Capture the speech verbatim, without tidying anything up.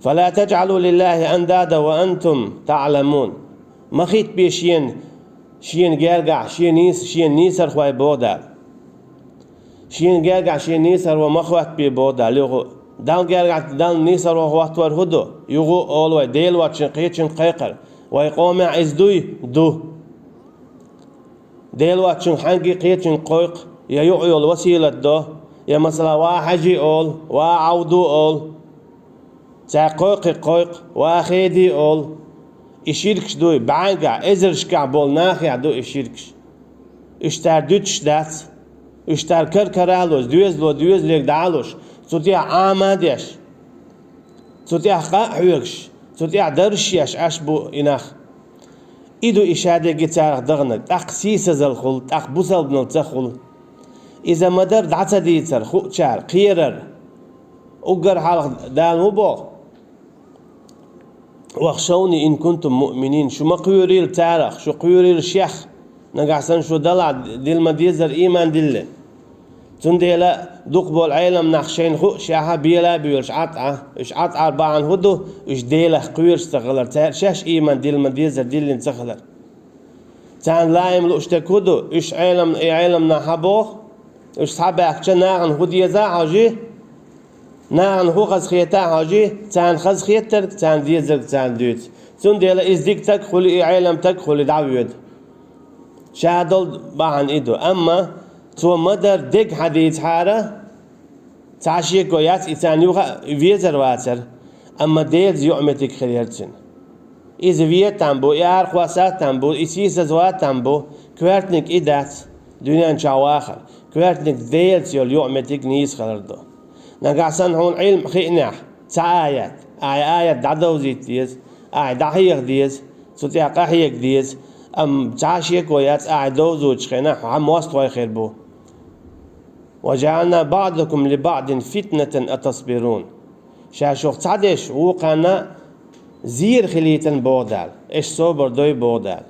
فلا تجعلوا لله أندادا وأنتم تعلمون. Ма хитта бе шена, шена гергахь, шен нийс-, шена нийсархой, боху Дала. Шена гергахь шен нийсархо ма хӀоттабе, боху Дала. Юха Далла гергахь Далла нийсархо хӀоттор хӀун ду? Юха а олу вай, Дела воцчун кхечун кхайкхар. Вай къомехь иза дуй? Ду. Дела воцчун хьаьнгге кхечун кхойкху, я юкъа йолу василат до, я, масала, ва Хьаьжи олу, ва Ӏавду олу. Цаьрга кхойкхий кхойкху, ва Хеди олу. И ширкаш дуй, бӀаьнгахь, эзаршкахь болу нахехь ду и ширкаш. Уьш цара дуьтуш дац, уьш цара кар-каралош, доьзало доьзалега дӀалуш, цу тӀехь Ӏама а деш, цу тӀехь къа а хьоьгуш, цу тӀехь даржаш еш Ӏаш бу и нах. И ду и шадерг царах даханарг, тӀаккха сийсазалла хуьлу, тӀаккха бусалбаналла ца хуьлу. Иза ма-дарра дӀа ца дийцар, хуучара, кхерар. Уггар хьалха Дала хӀун боху? «واخشوني إن كنتم مؤمنين», шу ма кхоьрийла царах, шу кхоьрийла шех, нагахь санна шу Далла дилла ма-деззара ийман диллина. Цундела дукхахболу Ӏелам нах шайна хууш, шаьш а бела а боьлуш Ӏад Ӏа, уьш Ӏад Ӏар бахьана хӀун ду, уьш Делах кхоьруш ца хилар, цара шаьш ийман дилла ма-деззара диллина ца хилар. Царна лаам лууш дерг хӀун ду, уьш Ӏелам, и Ӏелам нах хьан боху, уьш схьабаьхкича нахана хӀун деза а хьожий, нахана хӀун хазахета а хьожий, царна хазахетарг, царна дезарг царна дуьйцу. Цундела иза дика стаг хуьлий, и Ӏелам стаг хуьлий дӀавоьду. Ша долу бахьана и ду. Амма цо ма-дарра дерг хьан дийцахьара, цхьа шеко яц, и царна юха а везар вацара, амма Делаца юкъаметтиг хир яра цуьнан. Иза вен а там бу, и арахоссар а там бу, и сийсазвар а там бу, коьртаниг и дац, дуьнен чохь вахар, коьртаниг Делаца йолу юкъаметтиг нийса хилар ду. Нагахь санна хьуна Ӏилма хиънехь, цхьа аят, ахьа аят дӀадовзийта деза, ахьа дӀахьеха деза, цу тӀехь къахьега деза, амма цхьа шеко яц, ахьа довзучу хенахь хьан мостагӀой хир бу. «وجعلنا بعضكم لبعض فتنة أتصبرون». Ша шух цхьадерш вукхарна зер хилийтина боху Дала. Аш собар дой боху Дала.